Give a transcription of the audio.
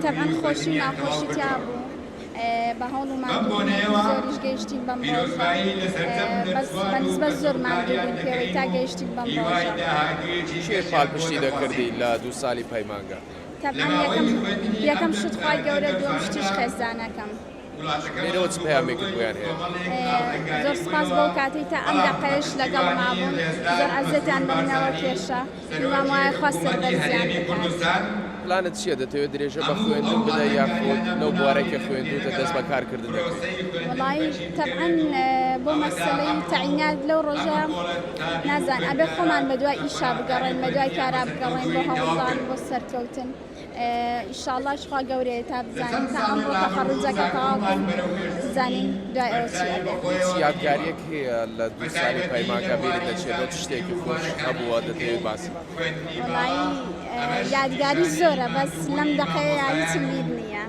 تەبعەن خۆشی و ناخۆشی تیا بوو بە هەوڵ و ماندووبوونێکی زۆریش گەیشتین بەم ڕۆژە بەس بە نسبەت زۆر ماندوو بووین پێوەی تا گەیشتین بەم ڕۆژە. کێ پاڵپشتی دەکردی لە دوو سالی پەیمانگە؟ تەبعەن یەکەم یەکەم شت خوای گەورە دووەم شتیش خێزانەکەم. لێرەوە چ پەیامێکت بۆیان هەیە؟ زۆر سپاس بەو کاتەی تا ئەم دەقەیەش لەگەڵما بوون زۆر ئەزیەتیان بە منەوە کێشا هیوام وایە خوا سەربەرزیان بکات. پلانت چییە دەتەوێت درێژە بە خوێندن بدەی یاخود لەو بوارەی کە خوێندووتە دەست بە کارکردن دەکەیت؟ وەڵایی تەبعەن بۆ مەسەلەی تەعینات لەو ڕۆژە نازان ئەبێ خۆمان بەدوای ئیشا بگەڕێین بەدوای کارا بگەڕێین بۆ هەوڵدان بۆ سەرکەوتن. ئیشاڵڵاش خوا گەورەیە تا بزانین تا ئەمڕۆ تەخەڕوجەکە تەواو کەین بزانین دوای ئەوە چی ئەبێ. هیچ یادگاریەک هەیە لە دوو سالی پەیمانگا بیرت دەچێتەوە چ شتێکی خۆش هەبووە دەتەوێت باسی بکەیت؟ وەڵایی یادگاری زۆرە بەس لەم دەقەیە هیچم بیر نییە.